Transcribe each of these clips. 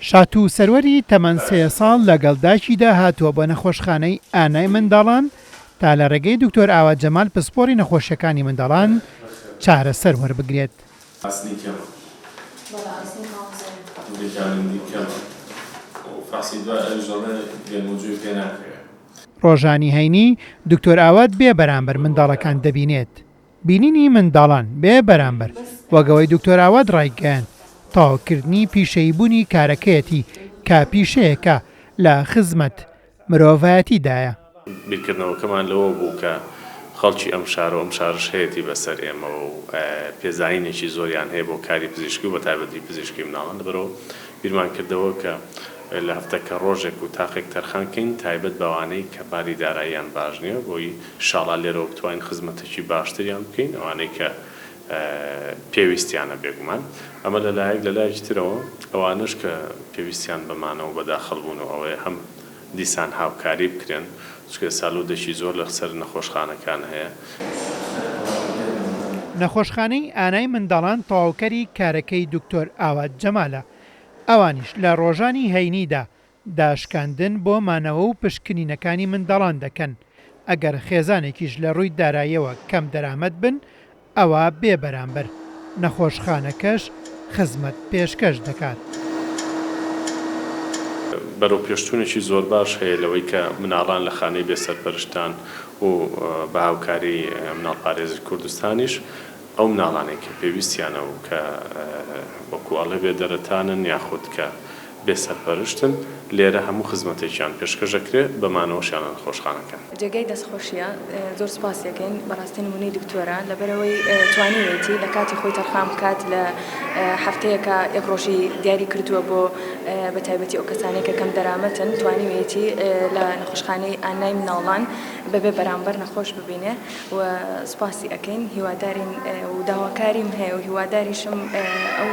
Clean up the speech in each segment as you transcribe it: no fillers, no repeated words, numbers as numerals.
شاتوو سەروەری تەمەن سێ ساڵ لەگەڵ دایکیدا هاتووە بۆ نەخۆشخانەی ئانای منداڵان تا لە ڕێگەی دکتۆر ئاوات جەمال پسپۆڕی نەخۆشیەکانی منداڵان چارەسەر وەربگرێت. ئاسنی کەمە ڤیتامین دی کەمە و فەحسی دوای ئەویش دەڵێ گەنموجوی پێ ناکەوێ. ڕۆژانی هەینی دکتۆر ئاوات بێ بەرامبەر منداڵەکان دەبینێت. بینینی منداڵان بێ بەرامبەر وەک ئەوەی دکتۆر ئاوات ڕایگەیاند تەواوکردنی پیشەییبوونی کارەکەیەتی کە پیشەیەکە لە خزمەت مرۆڤایەتیدایە. بیرکردنەوەکەمان لەوە بوو کە خەڵکی ئەم شارە و ئەم شارەش هەیەتی بەسەر ئێمەوە و پێزانینێکی زۆریان هەیە بۆ کاری پزیشکی و بەتایبەتی پزیشکی مناڵان، لەبەرئەوە بیرمان کردەوە کە لە هەفتەکە ڕۆژێک و تاقێک تەرخان کەین تایبەت بەوانەی کە باری داراییان باش نییە بۆی شاڵا لێرەوە بتوانین خزمەتێکی باشتریان بکەین ئەوانەی کە پێویستیانە بێگومان ئەمە لە لایەک لە لایەکی ترەوە ئەوانەش کە پێویستیان بە مانەوە بە داخڵ بوون و ئەوەیە هەم دیسان هاوکاری بکرێن چونکە ئێستا لۆدێکی زۆر لە سەر نەخۆشخانەکان هەیە. نەخۆشخانەی ئانای منداڵان تەواوکەری کارەکەی دکتۆر ئاوات جەمالە، ئەوانیش لە ڕۆژانی هەینیدا داشکاندن بۆ مانەوە و پشکنینەکانی منداڵان دەکەن، ئەگەر خێزانێکیش لە ڕووی داراییەوە کەم دەرامەت بن ئەوا بێ بەرامبەر نەخۆشخانەکەش خزمەت پێشکەش دەکات. بەرەوپێشچوونێکی زۆر باش هەیە لەوەی کە مناڵان لە خانەی بێ سەرپەرشتان و بە هاوکاری مناڵپارێزی کوردستانیش ئەو مناڵانەی کە پێویستیانە و کە وەکو ئەڵێ بێ دەرەتانن یاخود کە بێ سەرپەرشتن لێرە هەموو خزمەتێکیان پێشکەش ئەکرێ بە مانەوەشیان لە نەخۆشخانەکان. جێگای دەستخۆشیە زۆر سوپاسی ئەکەین بەڕاستی نمونەی دکتۆرە لەبەرئەوەی توانیوێتی لە کاتی خۆی تەرخان بکات لە هەفتەیەکا یەک ڕۆژی دیاری کردووە بۆ بە تایبەتی ئەو کەسانەی کە کەم دەرامەتن توانیوێتی لە نەخۆشخانەی ئانای مناڵان بەبێ بەرامبەر نەخۆش ببینێ و سوپاسی ئەکەین هیوادارین و داواکاریم هەیە و هیواداریشم ئەو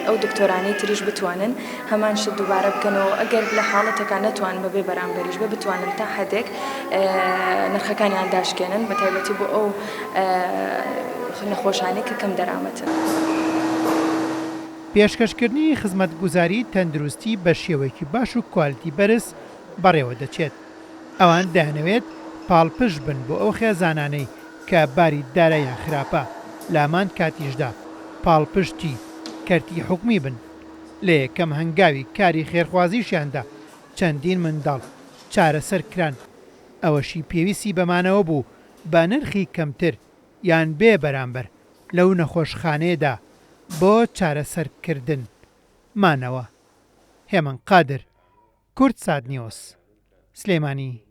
ئەو دکتۆرانەی تریش بتوانن هەمان شت دووبارە بکەنەوە ئەگەر لە حاڵەتێکا نەتوانن بەبێ بەرامبەریش بێ بتوانن تا حەدێک نرخەکانیان داشکێنن بە تایبەتی بۆ ئەو نەخۆشانەی کە کەم دەرامەتن. پێشکەشکردنی خزمەتگوزاری تەندروستی بە شێوەیەکی باش و کوالتی بەرز بەڕێوەدەچێت. ئەوان دەیانەوێت پاڵپشت بن بۆ ئەو خێزانانەی کە باری داراییان خراپە، لە هەمان کاتیشدا پاڵپشتی کەرتی حکومی بن. لە یەکەم هەنگاوی کاری خێرخوازیشیاندا چەندین منداڵ چارەسەر کران، ئەوەشی پێویستی بە مانەوە بوو بە نرخی کەمتر یان بێ بەرامبەر لەو نەخۆشخانەیەدا بۆ چارەسەرکردن مانەوە. هێمن قادر، کوردسات نیوز، سلێمانی.